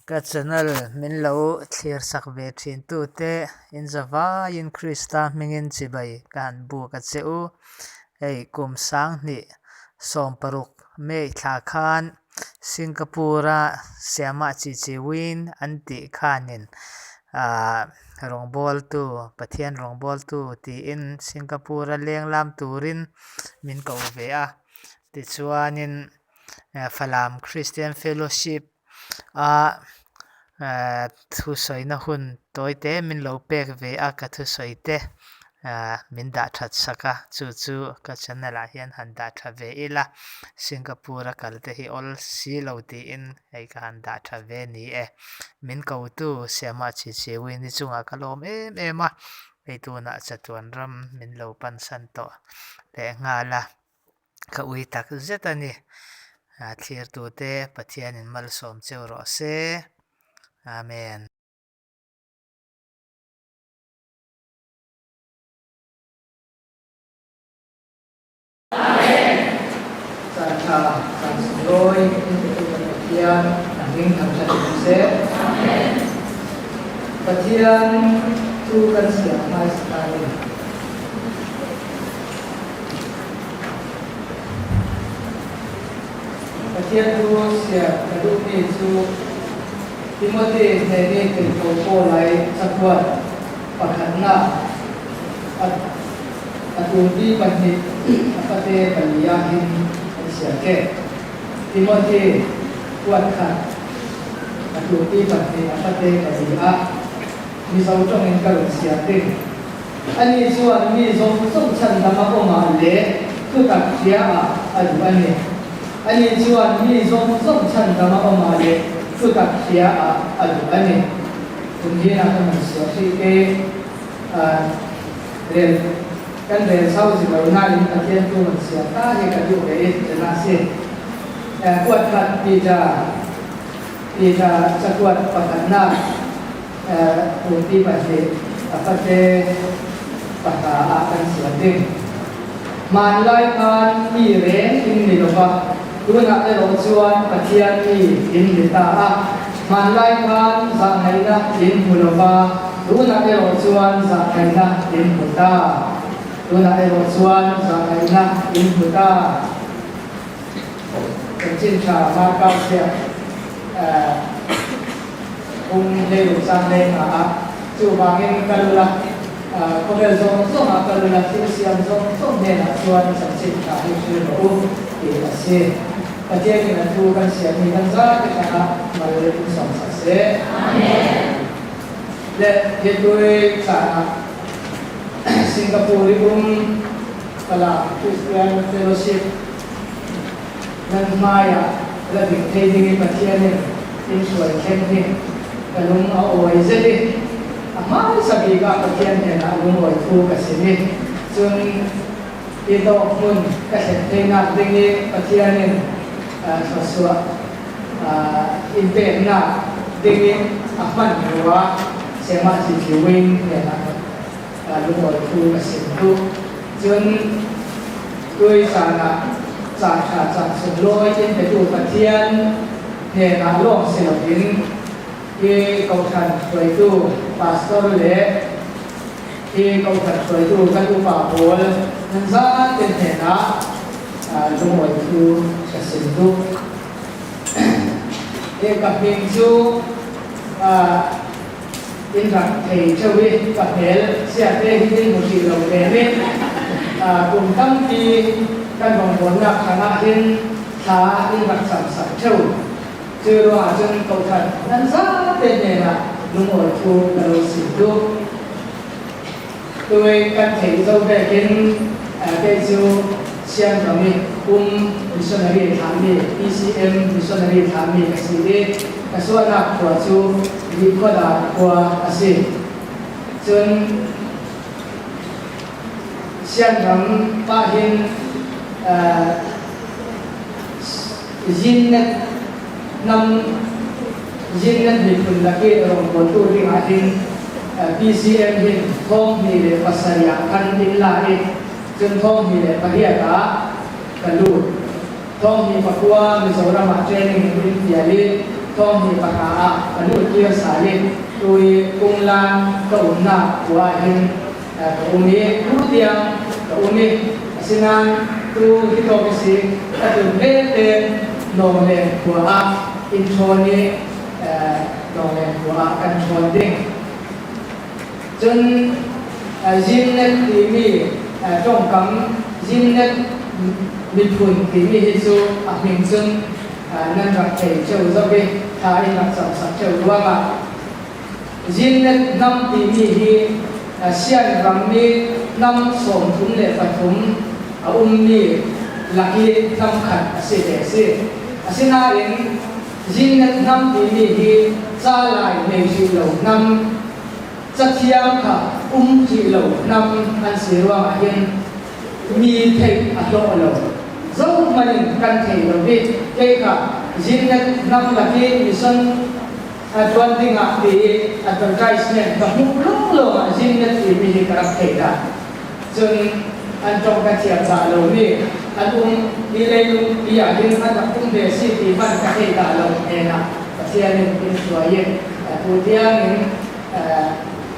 Ka channel min lo thlir sak ve thin tute in zavaiin Krista hmingin chibai ka han buk a che u. Hei kum 2016 May thla khan Singapore-a Siama Chi Chi Win an tih khanin ah rawngbawltu Pathian rawngbawltu tiin Singapore-a lenglam turin min ko ve a. Tichuanin Falam Christian Fellowship a thusawina hun tawi te min lo pek ve a ka thusawi te min dah that sak a chu chu ka channel ah hian han dah tha ve ila Singapore a kal te hi awl si lo tiin hei ka han dah tha ve ni e min ko tu Siama Chhichhiwin ni chungah ka lawm em em a hei tunah chatuan ram min lo pansan tawh leh nghal a. Ka ui tak zet a ni. Thlirtute Pathianin malsawm cheu rawh se. Amen. Amen. Chan tha, chan sunglawi, in petu kan Pathian a hming tham tha thin se. Amen. Pathian chu kan siam hmaisa ta ni. Pathian thu siam ka duhmi chu Timothy hneni tirhkoh Paul-a i cakuat pakhatnak a tumpi pahnih a fate palia hin an siam keh. Timothy kuat khat a tumpi pahnih a fate palia Mizo tawngin ka rawn siam ding. Ani chuan mi zawng zawng chhandam a awmah leh thutak hriaah a duh a ni. Ani chuan mi zawng zawng chhandam a awmah leh thutak hriaah a duh a ni. Tum hian ka man suah hrih te rel kan rel chho zi lo nain Pathian tu man siam ta hi ka duh ve i chana si. Kuat khat Peter Peter cakuat pakhatnak Kumpi pahnih a fate pahra ah kan siam ding. Hmanlai khan mi reng in ni lova, tunah erawh chuan Pathian mi in ni ta a. Hmanlai khan zahngaihna in hmu lova, tunah erawh chuan zahngaihna in hmu ta. Tunah erawh chuan zahngaihna in hmu ta. Chanchin tha Marka ziak Pum hleiruk zan leng hna a, chuvangin ka lul a, khawvel zawng zawngah ka lul a, thil siam zawng zawng hnenah chuan chanchin tha hi hril rawh u tih a si. Pathianin a thu kan siammi kan zate hrangah mal in sawm sak se. Amen. Le Hetui chanah Singapore i um Falam Christian Fellowship Nan hmaiah la dik thei ding i Pathianin in hruai thleng hi ka lung a awi zet i, a hmaisa bikah Pathian hnenah lungawi thu ka sim i, cun i tawk hmun ka thlen theinak ding i Pathianin thluachuah in peknak ding i a hman rua Semah Cicli Wing hnenah lungawi thu ka sim duh. Cun tui caan ah caan ṭha caan sunglawi in petu Pathian hnenah lawng si loin hi kawhhran hruaitu pastor le hi kawhhran hruaitu kan upa pawl nan zate hnenah lungawi thu ka sim duh. Hi ka hming cu In rak thei ṭheo i ka hmel chiate hi in hmu hrih lo lem i kum tampi kan rawngbawlnak hrang ah hin thla in rak cam sak ṭheo. Cu ruangah cun kokhat nan zate hnenah lungawi thu ka lo sim duh. Tui kan theih zo vekin kei cu Siangram i um missionary thlahmi PCM missionary thlahmi ka si i ka suahnak khua cu Rihkhuadar khua a si. Cun Siangram pah hin Zinnet nam Zinnet miphun lak i rawngbawltu dingah hin PCM hin 2007 ah khan in la i cun 2008 ah ka lut. 2009 Mizoram ah training in fial i Thawng hnih panga ah ka lut tir sa i tu i Kunglan ka umnak khua ah hin ka um i tu tiang ka um i asinain tu hi tawk i si ka tlun belte Nawleng khua ah inn ṭhawn i Nawleng khua ah kan ṭhawn ding. Cun Zimnet timi ṭawngkam Zimnet miphun timi hi cu a hming cun nan rak thei ṭheo zok i thla in rak camsak ṭheo ruangah Zimnet hnam timi hi Sian ram i hnam 33 a ummi lak i hnam khat a si ve a si. Asinain Zimnet hnam timi hi ca lai nei hrih lo hnam, cathiang kha um hrih lo hnam an si ruangah hin mi theih a hlawh lo. Zohhmanh in kan thei lo i kei kha Zimnet hnam lak i mission ṭuan dingah ti i advertisement ka hmuh lawnglawng ah Zimnet timi hi ka rak thei dah. Cun an ṭong ka thiam dah lomi an um i leilung pi ah hin an rak um ve si ti hmanh ka thei dah lo hnenah Pathian in in hruai i tu tiangin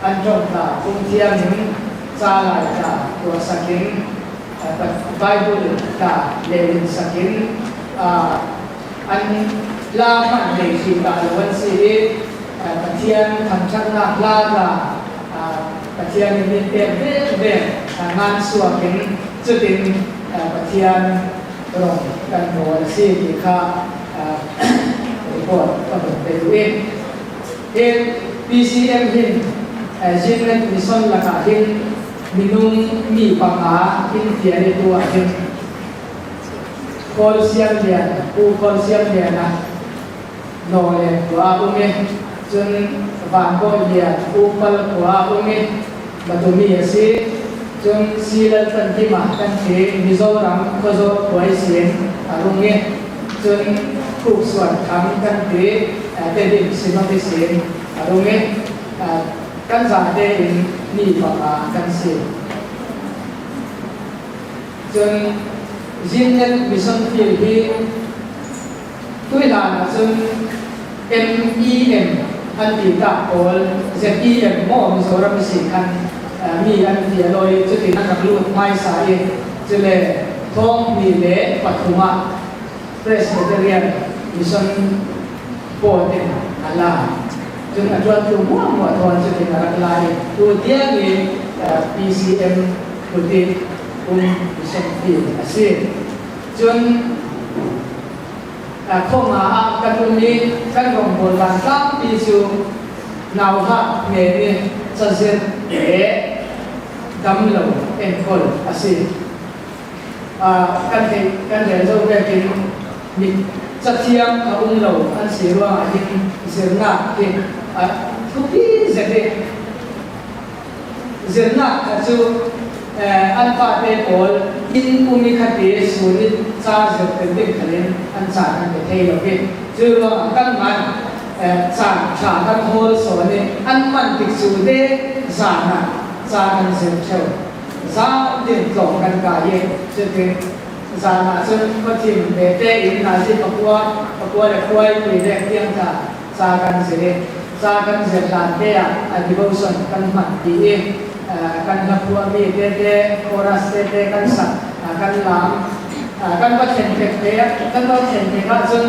an ṭong ta kum tiangin ca lai ta tuahsak in Bible ta lelin sak in an hla hmanh nei hrim dah lo an si i Pathian thangṭhatnak hla tla Pathian in min pek vekvek ngan suak in cutin Pathian rong kan nawl a si ti kha report ka vun pe duh i hi PCM hin Zinnet Mission lakah hin minung mi panga in fial i tu ah hin Kawl Siam Lian, Pu Kawl Siam Lian ah Nawleng khua ah um i cun Van Bawi Lian Pu Pal khua ah um i Matumi a si. Cun Silal Tankim ah kan thi Mizoram khuazaw khuai sin a rung i cun Khuk Suan Thang kan ti Tedim Synod sin a rung i kan zate in mi panga kan si. Cun Zinnet Mission Field hi tuihlan ahcun MEM an ti tak pawl ZEM maw Mizoram si khan mi an ti a lawi cutin an rak lut hmaisa i cule thawng hnih le pathum ah Presbyterian Mission Board in a la. Cun a ṭuantu muahmuah thawn cutin a rak la i tu tiang i PCM kut i um mission field a si. Cun khawma ah kan um i kan rawngbawl vantlangpi cu nauhak men i cazirh le damlo enkawl a si. Kan theih kan rel zo vekin mit cathiang a um lo an si ruangah hin zirnak hi a thupi zet i zirnak kha cu an fate pawl inn um i khati sun i ca zirter ding khan in an caan an pe thei lo i cu ruangah kan man caan ṭha kan hawl sawn i an man tik cu de zan ah ca kan zir ṭheo. Zan tin tlawng kan kai i cutin zan ah cun khuathim vete in nazi pakua pakua le khuai ti dek tiang tla ca kan zir i ca kan zir hlan te ah a devotion kan hman ti i kan hla phuahmi tete chorus tete kan sak kan laam kan va thlen pek te kan va thlen pek ahcun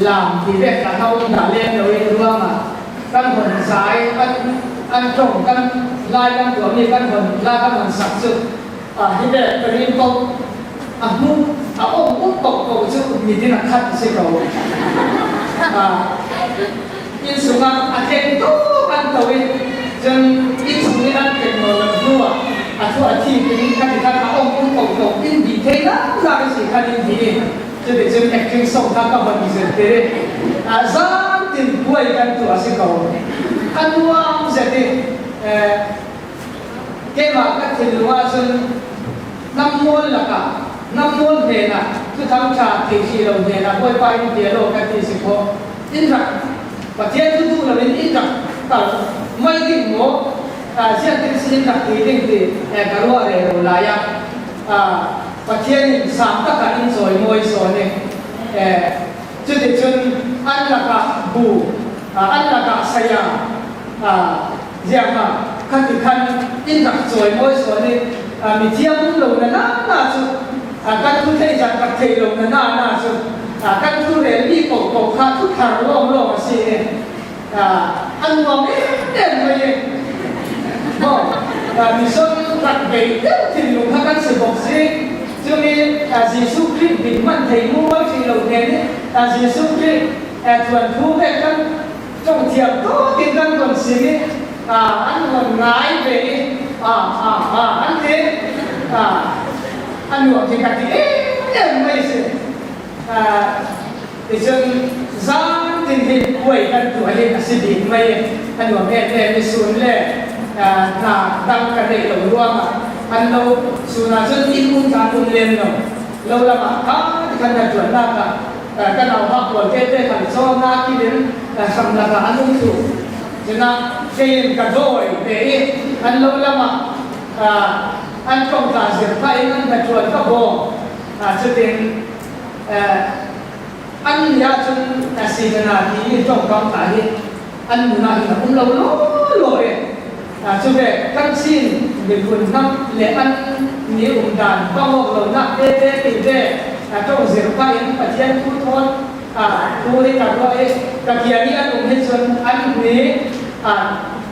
laam ti vek a hau dah lem lo i ruangah kan hon zai an an ṭong kan lai kan tuahmi kan hon la kan hon sak cu hi ve ka rin ko a hmu a um um ko ko cu mitin a khat si ko inn sungah a tleng tuk an to i cun inn chung i an tleng nawl lo hnu ah a thu a thi in khat khat a um um ko ko in di thei nak nak si khan in di Cuticun acting song kha ka von zir te zan tin buai kan tuah si ko. A nuam zet i keimah ka thinlung ahcun nammawl lakah nammawl hnenah thuthang ṭha thei hrih lo hnenah Bawipa in bia law ka ti si khawh. In rak Pathian cu duh loin in rak kal mai ding maw ziah tin sin in rak ti ding ti ka ruah rero lai ah Pathian in sang tak ah in cawimawi sawn i cuticun an lakah bu an lakah saya ziak a, khati khan in rak chawi mawi sawn i mi thiam lo na na na chu kan thu thei zat rak thei lo na na na chu kan thu rel mi koh koh kha thu thar lawng lawng a si i a nuam em em mai i maw mison rak bei deuh thinlung kha kan si bawk si. Chumi Jesuh Khrih bik hmanh thei mual hrih lo hnen i Jesuh Khrih chuan thu vek kan tawng thiam tawkin kan rawn sim i an rawn ngai ve i a a a an ti a a nuam hi ka ti em em mai si. Tichun zan tin hi puai kan tuah hi a si bik mai i a nuam em em i sun le hna dang ka neih lo ruangah an lo sunah cun inn um caan um lem lo lo lamah kha ti khan kan tuannak ah ka nau hak pawl te te khan cawnnak in hram lakah an um thlu. Cunah kei in ka dawi ve i an lo lamah an tongtla zir pah in an hna ṭuan ka bawm. Cutin an ni ahcun sizana ti i ṭawngkam hna hi an nun ah hin a um lo law i cuve kan Chin miphun hnam le an ni um dan pangawk lonak tete ti ve ṭong zir pah in Pathian thu thawn thu hi ka ruah i Pathian i an um hi cun an ni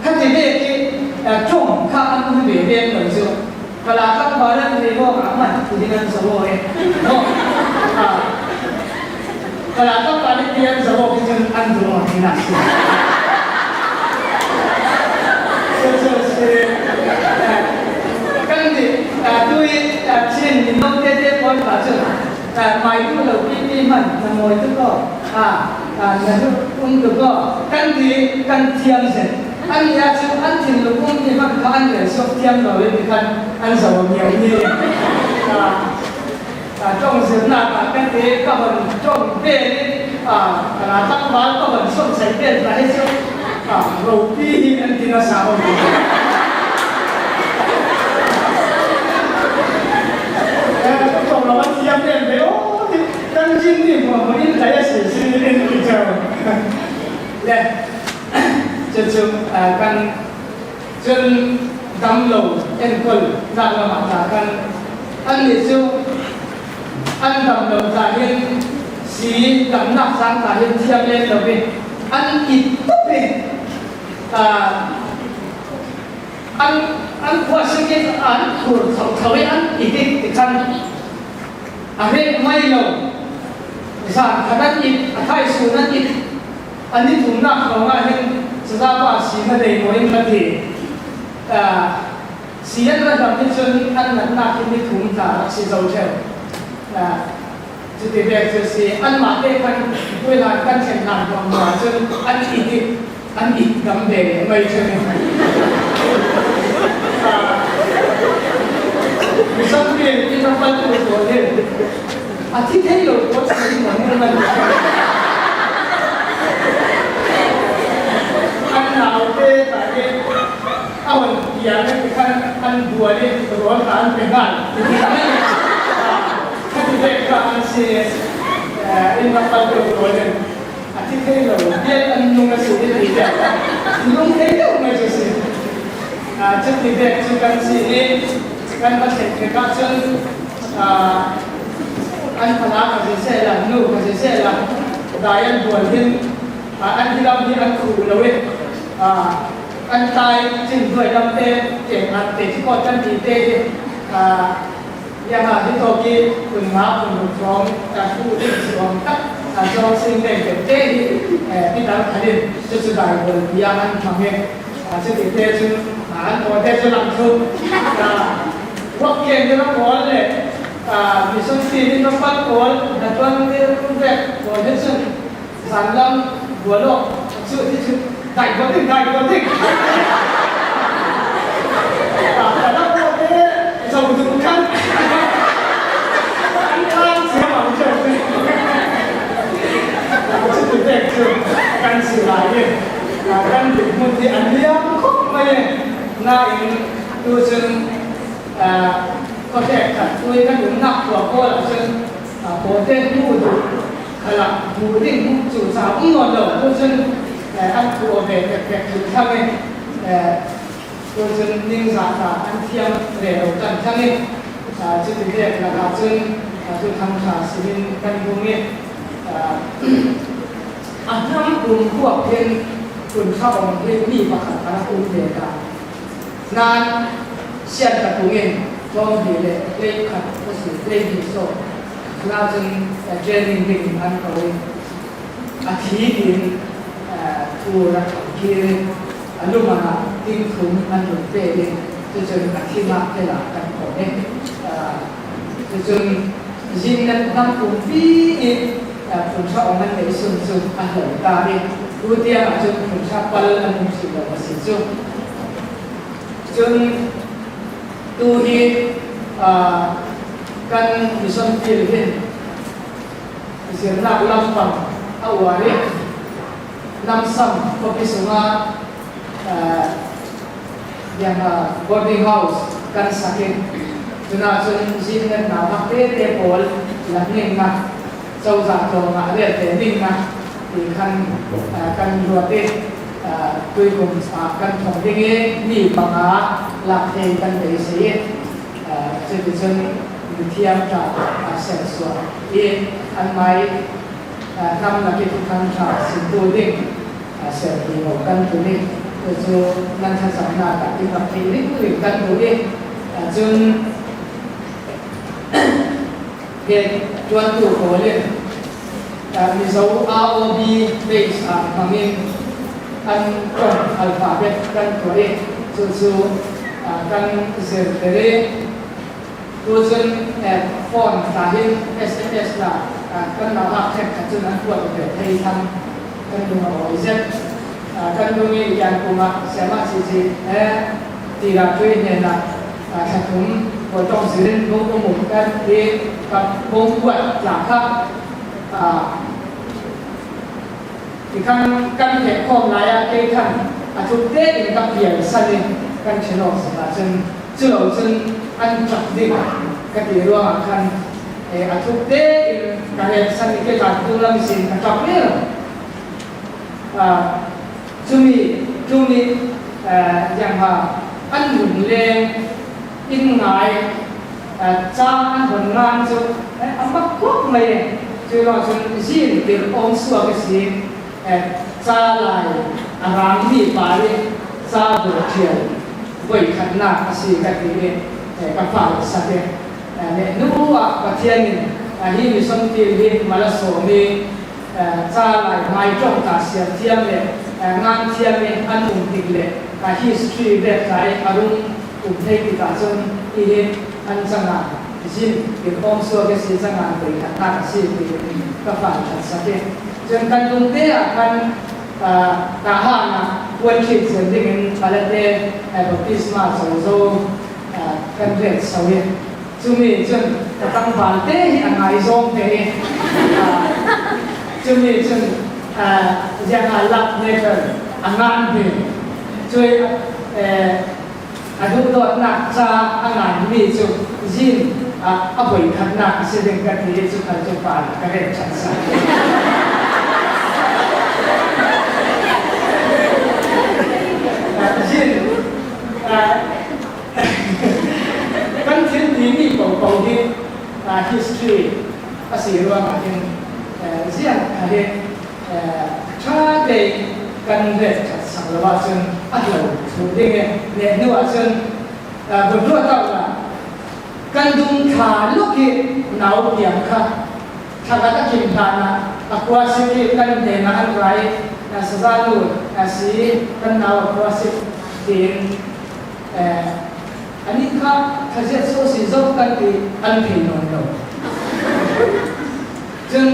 khati ve khi ṭong kha an um ve lem lo cu. Kala tlangval an ngei maw a hman ti ding an zo e. No. Kala tlangval in ti an zo khi cun an duh awk ti na si. So so si kan nih tu i Chin mino te te pawl pa cun mai tu lo pi pi hman na mawi tu ko na du um tu ko kan ti kan thiam zen An nih ahcun an thinlung ummi hmanh kha an rel sawk thiam lo i tikhan an zo niam ni. Ṭong zirnak ah kan te ka von ṭong vel i kana tlangval ka von sawmsaih vel hna hi cu ropi hi an ti nasa om. Ṭong lo an thiam len ve o ti kan cin ni hmuah in tlai a si sin in ti ceu. Le Cucu kan cun damlo enkawl nak lamah tah khan annih cu an damlo caan hin sii damnak caan tah hin thiam len lo i an it tuk i an an khuasik in an khur thotho i an it i tikhan a reh mai lo zan khat an it a thaisun an it An i thumnak thawng ah hin sazapa si na nei maw in ka ti. Si an ra dam hi cun an natnak hi ni thum tla rak si zo ṭheo. Cuti bek cu si anmah te khan puilan kan thlen hlan ruang hna cun an it i an it dam ve mei ṭheo. Misampi in a pal tu pawl hin A thi thei lo pawl si in an ngan. An naute ta hi a hon piang ti khan an bual i rawl kha an pe ngal. Khati ve kha an si in rak pal deuh pawl in a thi thei lo bial an nung a si ti ti lung thei deuh mai cu si. Cuti bek cu kan si i kan va thlen tikah cun an fana ka si seh la nu ka si seh la dai an bual hin an hi lam hi an khu lo i an tai cin duai lam te te ngat te chi ko chan ti te hi yang ah hi to ki kun nga kun ru thong ta fu ding si om tak chong sing te te te hi ti dal khalin chu chu dai bol bia an thang he chu ti te chu an to te chu lang chu Ruak ken te ram pawl le mission team in ram pal pawl hnaṭuan vek pawl hi cun zanlam bualawk cu hi cu dai ko ding dai ko ding ka ram te zo duh khan an tlang siam ang cu cu pek cu kan si lai i kan dirhmun hi an liam khop mai nain Tucun khuahrek khat cu i kan umnak khua kawl ahcun pawte hmuh duh Khalah hmuh ding hmuh chu chau um nawn lo tu cun an thu ve tek tek thil thang i tu cun ningzah ta an thiam ve lo tan thang i cuti dek lakah cun tu thang tha sinin kan bung i a hnam kum huap hin kun tha ong hi mi pakhat a rak um ve ta. Nain sian ka tung in tlawm hnih le hlei khat a si 12 sawh cun training ding in an ko i a thi tiin thu rak an kir i a luman ah ting thum an run pek i cucun a thim ah tel ah kan khawh i cucun zinnet hnam pumpi i phunhra ong an neih sun cu a hlo ta i tu tiang ah cun phunhra pal an um hrih lo a si cu. Cun tu hi kan mission field hin zirnak lampang a uar i lamsam khuapi sungah boarding house kan sak i cunah cun zinnet nak tete pawl lamningnak cozah tlawngah rel te dingnak ti khan kan ruat i tuikum kan thong ding i mi panga lak thei kan beisei i cuticun mithiam ṭha sersuah i an mai hnam lak i thang ṭha sintu ding serti mo kan tun i cucu nan thlacamnak ah in rak theih ring ring kan duh i cun he ṭuantu pawl in Mizo AOB base ah hmangin an ṭong alphabet kan tuah i cucu kan zirter i tucun phone hna hin SMS la kan mah lak ṭhek khat cun an kuat ve thei tham kan lung a awi zet kan lung i yan kum ah siamah cici he tira tui hnenah thla thum Bawtong zin bung um um kan i bung kuat tla kha tikhan kan heh khawm lai ah kei khan a thuk tein ka pial san i kan ṭhen awk si ahcun culo cun an ṭap ding ka ti ruangah khan a thuk tein ka rel san i ke kaan tung lam sin ka ṭap lio cumi tu nih yang an lung leng in ngai ca an hon ngan cu a mak khop mai cu lo cun zin tir om suak si ca lai a rang mi pa i ca bu ṭhial voi khatnak a si ka ti i ka fa sate le nu ah Pathian in hi mission field hi mala sawm i ca lai mai ṭong ta siam thiam le ngan thiam i an um tik le history vet lai a rung um thei tikah cun hihin an cangan zin in awm suak i si cangan voi khatnak a si ti ka fan ṭhat sak i cun kan lung te ah khan tahan ah puan ṭhit zel dingin palate baptisma cozo kan ret so i cumi cun ka tlangval te hi a ngaizawng te i cumi cun ziang ah love letter a ngan ve cui a duhdawtnak ca a nganmi cu zin a voi khatnak a si ding ka ti i cu khal cu pa ka rel ṭhan sa. Zin kan thil timi paohpaoh hi history a si ruangah hin ziang hi ṭha tein kan ret ṭhat sak lo ahcun a hlo thlu ding i neh hnu ahcun bunruah ta la kan dung thla luk i nau piang kha thlakhat a kim hlan ah a khua sik i kan hnen ah an ra i saza nu si kan nau a khua sik tiin anih kha thlaziat so si zo kan ti an thei nawn lo. Cun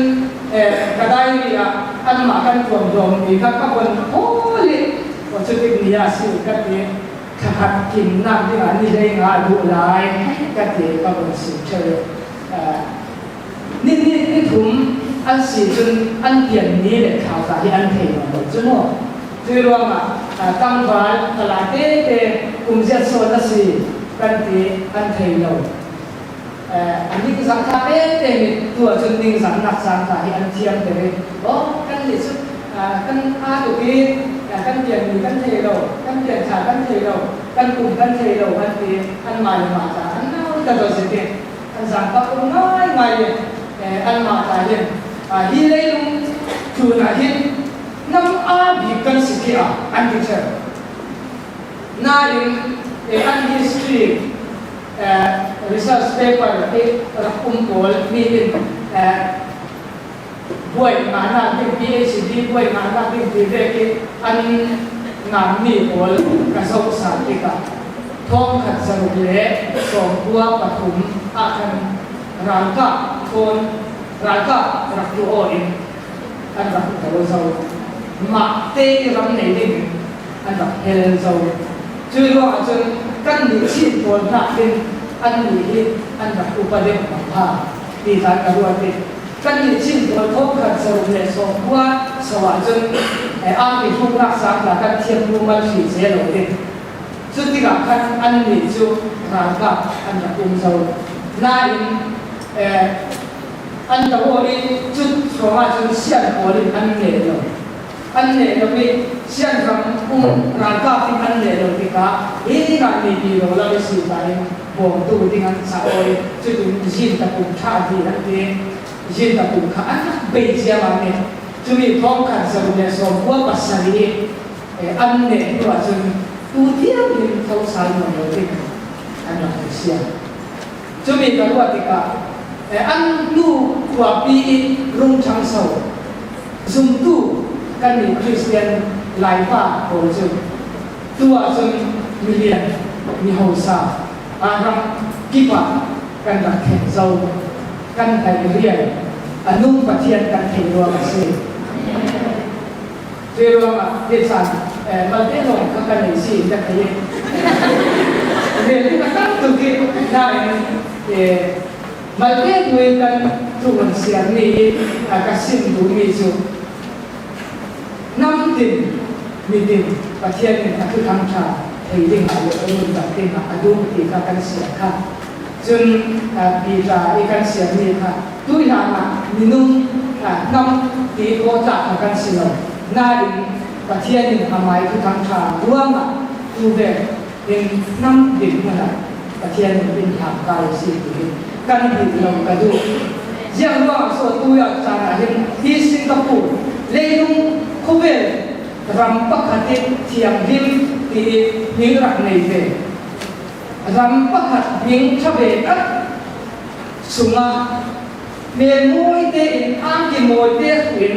ka diary ah anmah kan tuam dawmmi kha ka von hawl i cutik ni ah si ka ti thlakhat kimnak dingah ni hlei nga duh lai ka ti ka von sim ṭheu. Ni hnih ni thum an si cun an pian ni le thla ta hi an thei nawn lo cu mu. Cui ruangah tlangval palai tete kum ziat sawn a si kan ti an thei lo. An ningzah thlak em em i tu ah cun ningzahnak caan tla hi an thiam deuh i aw kan nih cu kan aa tuk i kan pianmi kan thei lo, kan pianthla kan thei lo, kan kum kan thei lo an ti i anmah le mah tla an nau ta dawt i an zaangfak um ngaingai i anmah tla hin hi leilung tlun ah hin hnam aa bik kan si tiah an ti ṭheo. Nain an history research paper hi rak um pawl mi in buai ngahnak ding PhD buai ngahnak ding ti vek i an ngammi pawl ka zoh san tikah thongkhat 193 ah khan ralkap thawn ralkap rak tu aw in an rak do zo mah te i ram nei ding in an rak hel zo. Cu ruangah cun kan nih Chin pawl hnak hin an nih hi an rak upa deuh bang hnga ti hlan ka ruat i kan nih Chin pawl 1690 so ahcun arti hruknak sangla kan thiam hnu mal hri ce lo ding. Cu tikah khan an nih cu ralkap an rak um zo. Nain an ka aw i cu hrawng ahcun sian pawl in an ngei lo. An neh lo i sianram um ralkap in an neh lo tikah hi kan mi pi lo la si ta in bawmtu ding an ca oi cutin zin ta kum tha di an ti zin ta kum kha an rak bei ciamam i cumi thong khat 197 an neh hnu ahcun tu tiang in tho sai nawn lo ding an rak i siam. Cumi ka ruah tikah an nu khuapi i rungṭhangso zumtu kannih Kristian Laipa pawl cu tu ahcun milian mihosa ram kip ah kan rak thleng zau kan hlei rian a nung Pathian kan theih ruang a si. Cu ruangah hi caan malte lawng kha kan ei si in ka thei i rian ka tam tuk i nain malte tuin kan tuan siarmi i ka sim duhmi cu hnam tin mitin Pathian in a thuthang ṭha thei ding ah le nun dam ding ah a duh ti kha kan siar kha. Cun Peter i kan siarmi kha tuihlan ah minung hnam ti kawtlak kha kan si lo nain Pathian in amai thuthang ṭha ruangah tu ve in hnam din hmun ah Pathian in in hlam kai a si ti hi kan duh lo ka duh. Ziang ruangah so tu ah caan ah hin hi Singapore leilung khuavel ram pakhat i thianghlim ti i hming rak nei ve ram pakhat hming ṭha ve tak chungah hmel mawi tein angki mawi te in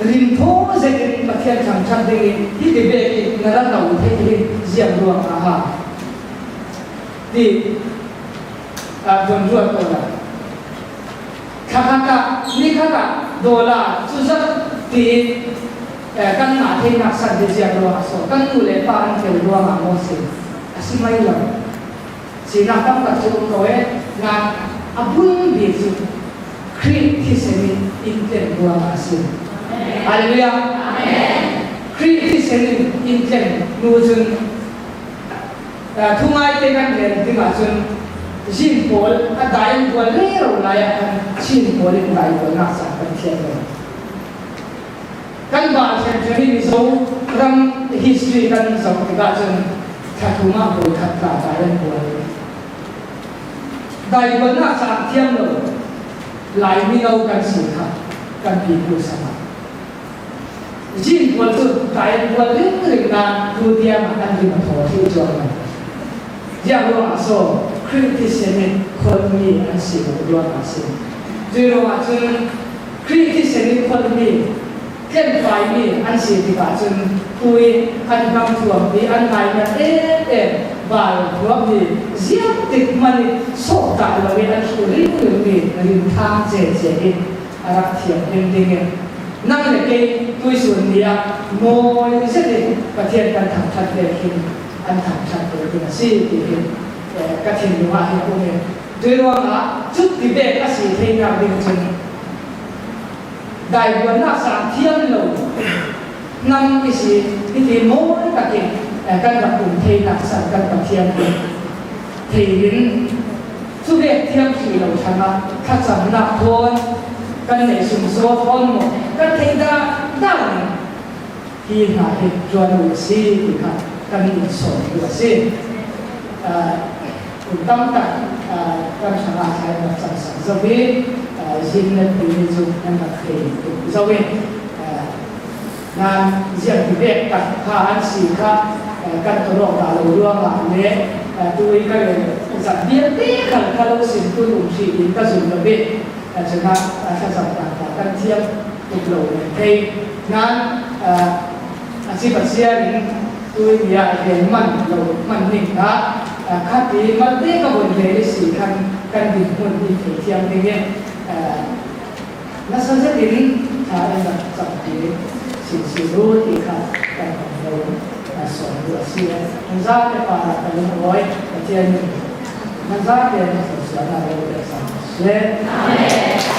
rimthaw zet in Pathian thangṭhat dingin hi ti bek in na rat lo thei hi ziang ruang ah ha ti von ruat ko la. Thlakhat ah nikhat ah dawla cu zat tiin kan ngah theinak san hi ziang ruang ah so kan nu le pa an fel ruang ah maw si a si mai lo. Sinak tamtak cu um ko e nain a bul bik cu Khrih thisen in in tlen ruang ah a si. Hallelujah. Khrih thisen in in tlen hnu cun Thu ngaite kan rel ding ahcun zin pawl a dai an bual rero lai ah khan Chin pawl in dai bualnak caan kan thiam lo. Kan ba ṭhenṭhen i Mizo ram history kan zoh tikah cun thla thum ah voi khat tla dai an bual. Dai bualnak caan thiam lo Lai mino kan si kha kan pipu sang ah. Zin pawl cu tlai bual ringring na tu tiang ah an rim a thaw thlu cuang Ziang ruangah so Khrih thisen in kholmi an si lo ruangah a si. Cui ruangah cun Khrih thisen in kholmi tlenfaimi an si tikah cun tui an hnam thuammi an ngaingat em em bal thuammi ziang tik hmanh in sawhdah lo i an hru ringringmi rinthang cece in a rak thianghlim ding in nang le kei tuisun ni ah mawi zet in Pathian kan thangṭhat ve khin an thangṭhat ve ding a si ti hi ka thinlung ah hin a um i cui ruangah cut ti pek a si theinak ding cun daibuannak sang thiam lo hnam i si hiti mawi takin kan rak um theinak san kan Pathian hi theihin. Chuvek thiam hrih lo chhana thlachamnak thawn kan neih sumsaw thawn maw kan theih dan dan in hi hna hi tuan u a si ti kha kan insawm duh a si. Kum tam tak kan hrangah thla in rak camsak zo i Zimnet timi cu nan rak thei tuk zo i Nan ziak ti vek tak kha an si kha kan ton awk dah lo ruangah le tu i ka rel zat vialte khal kha lo sim tun um hrih in ka zum lo i cunah thlacam tak kha kan thiam tuk lo men thei. Nan a si Pathian in tu i bia rel man lo hman ning kha khati malte ka von rel i si khan kan dinhmun i theithiam ding i Nasa zetin thla in rak campi sinsin u ti kha kan hong lo sawm duh a si. Nan zate pa ah ka lungawi Pathian nih nan zate na thluachuahnak lo pek cang seh. Amen.